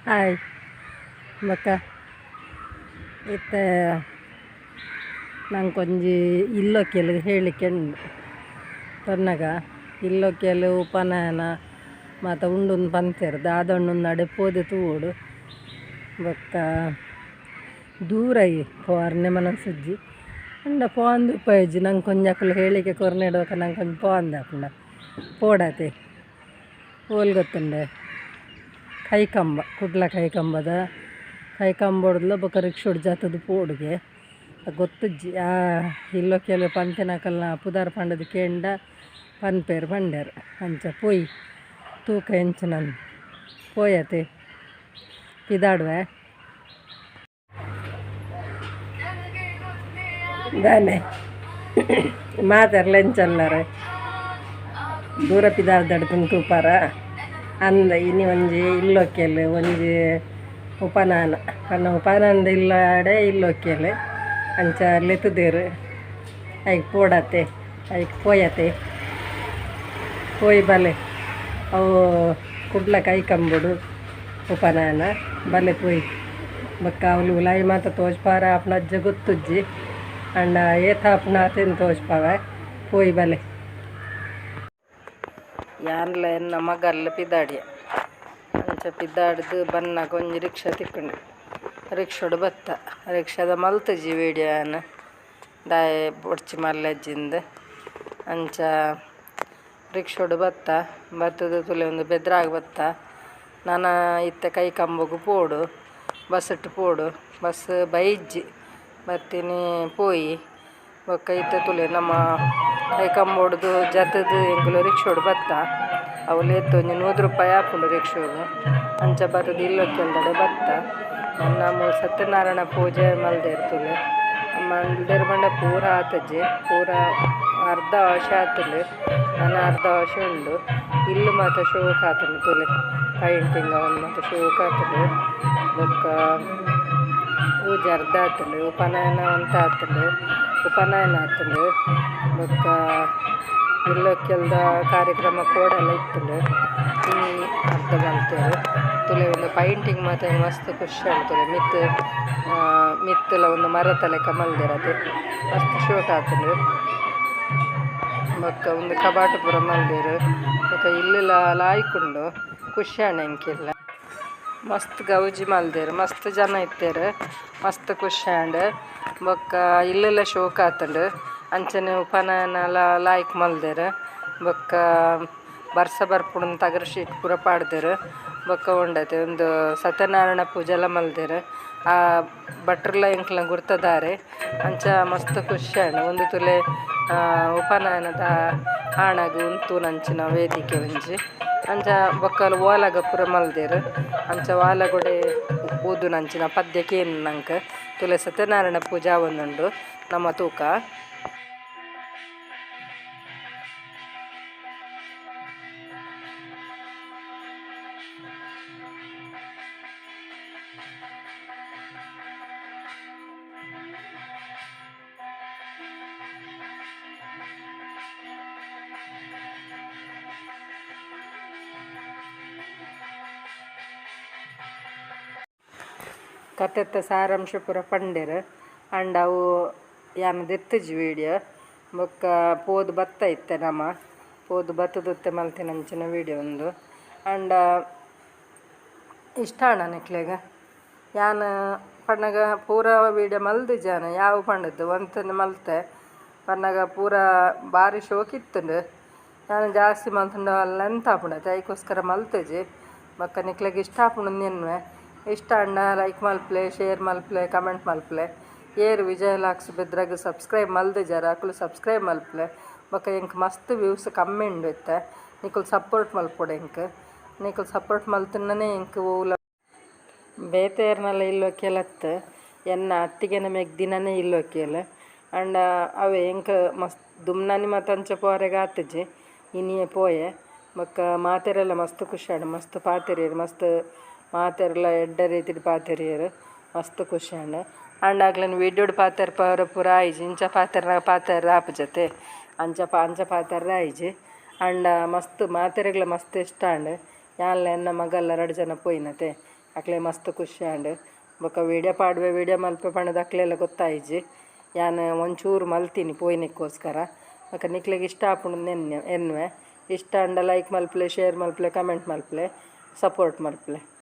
Hi ಬೊಕ್ಕ ಇತ್ತೆ ನಂಕೊಂಜಿ ಇಲ್ಲೊಕ್ಕೆಲ್ ಹೇಳಿಕೆ ಉಂಡು ಪನ್ನಗ ಇಲ್ಲೊಕ್ಕೆಲ್ ಉಪನಯನ ಮಾತ ಉಂಡುಂದು ಪನ್ತೆರ್ ದಾದ ಉಂಡುಂದು ಅಡೆ ಪೋದು ತೂವೊಡು ಬೊಕ್ಕ ದೂರ ಈ ಪೋರ್ನೆ ಮನಸ್ಸಿಜ್ಜಿ ಅಂಡ ಪೋಂದು ಉಪಯೋಜಿ ನಂಕೊಂಜಿ ಅಕುಲು ಹೇಳಿಕೆ ಕೊರ್ನೆಡ್ ನಂಕೊಂಜಿ ಪೋಂದಾಪುಂಡ ಪೋಡತೆ ಓಲ್ ಗೊತ್ತುಂಡೆ ಕೈಕಂಬ ಕುಡ್ಲ ಕೈಕಂಬದ ಕೈಕಂಬೊಡ್ಲ ಬೊಕ ರಿಕ್ಷೊಡು ಜತ್ತುದು ಪೋಡುಗೆ ಗೊತ್ತುಜ್ಜಿ ಆ ಇಲ್ಲೊಕ್ಕೆಲ್ ಪಂತಿನಕಲ್ನ ಪುದರ್ ಪಂಡುದು ಕೇಂಡ ಪನ್ಪೆರ್ ಪಂಡೆರ್ ಅಂಚ ಪೋಯಿ ತೂಕ ಎಂಚಿನಂದ್ ಪೋಯತೆ ಪಿದಾಡುವೆ ದಾನೆ ಮಾತೆರ್ಲ ಎಂಚಲ್ಲಾರೆ ದೂರ ಪಿದಾಡ್ದಡ್ ತೂಪಾರ ಅಂದ ಇನಿ ಒಂಜಿ ಇಲ್ಲೊಕ್ಕೆಲ್ ಒಂಜಿ ಉಪನಯನ ಪಂಡ ಉಪನಯನದ ಇಲ್ಲಡೆ ಇಲ್ಲೊಕ್ಕೆಲ್ ಅಂಚ ಲೆತ್ತುದೆರ್ ಐಕ್ ಪೋಡತೆ ಐಕ್ ಪೋಯತೆ ಪೋಯಿ ಬಲೆ ಅವು ಕುಡ್ಲ ಕೈಕಂಬೊಡು ಉಪನಯನ ಬಲೆ ಪೋಯಿ ಬೊಕ್ಕ ಅವ್ಲು ಉಲಾಯಿ ಮಾತ ತೋಜ್ಪಾರ ಆಪುನ ಅಜ್ಜ ಗೊತ್ತುಜ್ಜಿ ಅಂಡ ಏತ್ ಆಪುಂಡು ಆತೆನ್ ತೋಜ್ಪಾವೆ ಪೋಯಿ ಬಲೆ ಯಾನ್ಲ ಎನ್ನ ಮಗಲ್ಲ ಪಿದಾಡಿಯ ಅಂಚ ಪಿದಾಡ್ದು ಬನ್ನಗ ಒಂಜಿ ರಿಕ್ಷಾ ತಿಕ್ಕುಂಡು ರಿಕ್ಷಾಡ್ ಬತ್ತ ರಿಕ್ಷಾದ ಮಲ್ತುಜಿ ವೀಡಿಯೋ ಯಾನ್ ದಾಯೆ ಬೊಡ್ಚಿ ಮಲ್ಲೆಜ್ಜಿಂದ್ ಅಂಚ ರಿಕ್ಷಾಡ್ ಬತ್ತ ಬತ್ತುದು ತೂಲೆ ಒಂದು ಬೆದ್ರಾಗ್ ಬತ್ತ ನನ ಇತ್ತೆ ಕೈಕಂಬೊಗು ಪೋಡು ಬಸ್ಸುಟ್ ಪೋಡು ಬಸ್ ಬೈಜ್ಜಿ ಬತ್ತಿನಿ ಪೋಯಿ ಬೊಕ್ಕ ಇತ್ತೆ ತೂಲೆ ನಮ ಕೈಕಂಬೊಡ್ದು ಜತ್ತುದು ಎಂಕುಲು ರಿಕ್ಷಾಡ್ ಬತ್ತ ಅವ್ಲು ಏತ್ ಒಂಜಿ 100 ರೂಪಾಯಿ ಆಪುಂಡು ರಿಕ್ಷಾಗ್ ಅಂಚ ಬತ್ತುದು ಇಲ್ಲೊಕ್ಕೆಲ್ದಡೆ ಬತ್ತ ನನ ಮೂಲು ಸತ್ಯನಾರಾಯಣ ಪೂಜೆ ಮಲ್ದೆರ್ ತೂಲೆ ಮಲ್ದೆರ್ ಪಂಡ ಪೂರ ಆತುಜಿ ಪೂರ ಅರ್ಧ ಅವಶ ಆತುಂಡು ನನ ಅರ್ಧ ಅವಶ ಉಂಡು ಇಲ್ಲ್ ಮಾತ ಶೋಕು ಆತುಂಡು ತೂಲೆ ಪೈಂಟಿಂಗ್ ಅವು ಮಾತ ಶೋಕು ಆತುಂಡು ಬೊಕ್ಕ ಪೂಜೆ ಅರ್ಧ ಆತುಂಡು ಉಪನಯನ ಒಂತೆ ಆತುಂಡು ಉಪನಯನ ಆತುಂಡು ಬೊಕ್ಕ ಇಲ್ಲೊಕ್ಕೆಲ್ದ ಕಾರ್ಯಕ್ರಮ ಕೋಡೆಲ ಇತ್ತುಂಡು ಅರ್ಧ ಮಲ್ತೆರ್ ತೂಲೆ ಉಂದು ಪೈಂಟಿಂಗ್ ಮಾತ ಮಸ್ತ್ ಖುಷಿ ಆಂಡ್ ತೂಲೆ ಮಿತ್ತ್ ಮಿತ್ತುಲ ಒಂದು ಮರತ ಲೆಕ ಮಲ್ದೆರ್ ಅತೆ ಮಸ್ತ್ ಶೋಕು ಆತುಂಡು ಬೊಕ್ಕ ಉಂದು ಕಬಾಟ್ ಪೂರ ಮಲ್ದೆರ್ ಬೊಕ್ಕ ಇಲ್ಲುಲ ಲಾಯ್ಕ್ ಉಂಡು ಖುಷಿ ಆಂಡ್ ಎಂಕ್ ಇಲ್ಲ್ ಮಸ್ತ್ ಗೌಜಿ ಮಲ್ದೆರ್ ಮಸ್ತ್ ಜನ ಇತ್ತೆರ್ ಮಸ್ತ್ ಖುಷಿ ಆಂಡ್ ಬೊಕ್ಕ ಇಲ್ಲುಲ ಶೋಕು ಆತುಂಡು ಅಂಚನೆ ಉಪನಯನಲ ಲಾಯ್ಕ್ ಮಲ್ದೆರ್ ಬೊಕ್ಕ ಬರ್ಸ ಬರ್ಪುಂಡು ತಗರ್ ಶೀಟ್ ಪೂರ ಪಾಡ್ದೆರ್ ಬೊಕ್ಕ ಉಂಡತೆ ಉಂದು ಸತ್ಯನಾರಾಯಣ ಪೂಜೆಲ ಮಲ್ದೆರ್ ಆ ಭಟ್ರ್ಲ ಎಂಕ್ಲ್ನ ಗುರ್ತದಾರೆ ಅಂಚ ಮಸ್ತ್ ಖುಷಿ ಆಂಡ್ ಉಂದು ತೂಲೆ ಉಪನಯನದ ಆಣಗ್ ಉಂತುನಂಚಿನ ವೇದಿಕೆ ಒಂಜಿ ಅಂಚ ಬೊಕ್ಕ ಓಲಗ ಪೂರ ಮಲ್ದೆರ್ ಅಂಚ ಓಲಗಡೆ ಓದುನಂಚಿನ ಪದ್ಯ ಕೇನುನು ನಂಕ್ ತೂಲೆ ಸತ್ಯನಾರಾಯಣ ಪೂಜೆ ಆವೊಂದುಂಡು ನಮ ತೂಕ. ಕತೆತ್ತ ಸಾರಾಂಶ ಪೂರ ಪಂಡೆರ್ ಆಂಡ ಅವು ಯಾನ್ ದೆತ್ತುಜಿ ವೀಡಿಯೋ ಬೊಕ್ಕ ಪೋದು ಬತ್ತ ಇತ್ತೆ ನಮ ಪೋದು ಬತ್ತುದುತ್ತೆ ಮಲ್ತಿನಂಚಿನ ವೀಡಿಯೋ ಉಂದು ಆಂಡ ಇಷ್ಟ ಆಂಡ ನಿಕ್ಲೆಗ್ ಯಾನ್ ಪನ್ನಗ ಪೂರ ವೀಡಿಯೋ ಮಲ್ದಿಜಾನ ಯಾವು ಪಂಡುದು ಒಂತೆನೆ ಮಲ್ತೆ ಪನ್ನಗ ಪೂರ ಬಾರಿ ಶೋಕಿತ್ತುಂಡು ಯಾನ್ ಜಾಸ್ತಿ ಮಲ್ತುಂಡ ಲೆಂತ್ ಆಪುಂಡು ಐಕೋಸ್ಕರ ಮಲ್ತುಜಿ ಬೊಕ್ಕ ನಿಕ್ಲೆಗ್ ಇಷ್ಟ ಆಪುಂಡು ಎನ್ನುವೆ ಇಷ್ಟ ಆಂಡ ಲೈಕ್ ಮಲ್ಪುಲೆ ಶೇರ್ ಮಲ್ಪುಲೆ ಕಮೆಂಟ್ ಮಲ್ಪುಲೆ ಏರ್ ವಿಜಯ ಲಾಕ್ಸ್ ಬೆದ್ರಗ್ ಸಬ್ಸ್ಕ್ರೈಬ್ ಮಲ್ದಿಜಾರ್ ಅಕುಲು ಸಬ್ಸ್ಕ್ರೈಬ್ ಮಲ್ಪುಲೆ ಬೊಕ್ಕ ಎಂಕ್ ಮಸ್ತ್ ವ್ಯೂಸ್ ಕಮ್ಮಿ ಉಂಡು ಇತ್ತೆ ನಿಕುಲು ಸಪೋರ್ಟ್ ಮಲ್ಪೊಡು ಎಂಕ್ ನಿಕುಲು ಸಪೋರ್ಟ್ ಮಲ್ತುಂಡನೆ ಎಂಕ್ ಒವುಲ ಬೇತೆ ಏರ್ನಲ ಇಲ್ಲೊಕ್ಕೆಲತ್ತ್ ಎನ್ನ ಅತ್ತಿಗೆನ ಮೆಗ್ದಿನನೆ ಇಲ್ಲೊಕ್ಕೆಲ್ ಆಂಡ ಅವೆ ಎಂಕ್ ಮಸ್ತ್ ದುಮ್ನಾನಿ ಮಾತ ಅಂಚ ಪೋರೆಗ್ ಆತುಜಿ ಇನಿಯೇ ಪೋಯೆ ಬೊಕ್ಕ ಮಾತೆರೆಲ ಮಸ್ತ್ ಖುಷಿ ಆಂಡ್ ಮಸ್ತ್ ಪಾತೆರಿಯೆರ್ ಮಸ್ತ್ ಮಾತೆರ್ಲ ಎಡ್ಡೆ ರೀತಿಡ್ ಪಾತೆರಿಯೆರ್ ಮಸ್ತ್ ಖುಷಿ ಆಂಡ್ ಆಂಡ ಅಕ್ಲೆನ ವೀಡಿಯೋಡ್ ಪಾತೆರ್ಪವರ ಪೂರ ಆಯಿಜಿ ಇಂಚ ಪಾತೆರ್ನಗ ಪಾತೆರ್ರೆ ಆಪುಜತೆ ಅಂಚ ಅಂಚ ಪಾತೆರ್ರೆ ಆಯಿಜಿ ಆಂಡ ಮಸ್ತ್ ಮಾತೆರೆಗ್ಲ ಮಸ್ತ್ ಇಷ್ಟ ಆಂಡ್ ಯಾನ್ಲ ಎನ್ನ ಮಗಲ್ಲ ರಡ್ಡ್ ಜನ ಪೋಯಿನತೆ. ಅಕ್ಲೆ ಮಸ್ತ್ ಖುಷಿ ಆಂಡ್ ಬೊಕ ವೀಡಿಯೊ ಪಾಡುವೆ ವೀಡಿಯೊ ಮನ್ಪುವೆ ಪಂದ್ ಅಕ್ಲೆಗ್ಲ ಗೊತ್ತಾಯಿಜಿ ಯಾನ್ ಒಂಚೂರು ಮಲ್ತಿನಿ ಪೋಯಿನೆಕ್ಕೋಸ್ಕರ ಬೊಕ ನಿಕ್ಲೆಗ್ ಇಷ್ಟ ಆಪುಂಡು ಎನ್ನುವೆ ಇಷ್ಟ ಆಂಡ ಲೈಕ್ ಮನ್ಪುಲೆ ಶೇರ್ ಮನ್ಪುಲೆ ಕಮೆಂಟ್ ಮನ್ಪುಲೆ ಸಪೋರ್ಟ್ ಮನ್ಪುಲೆ.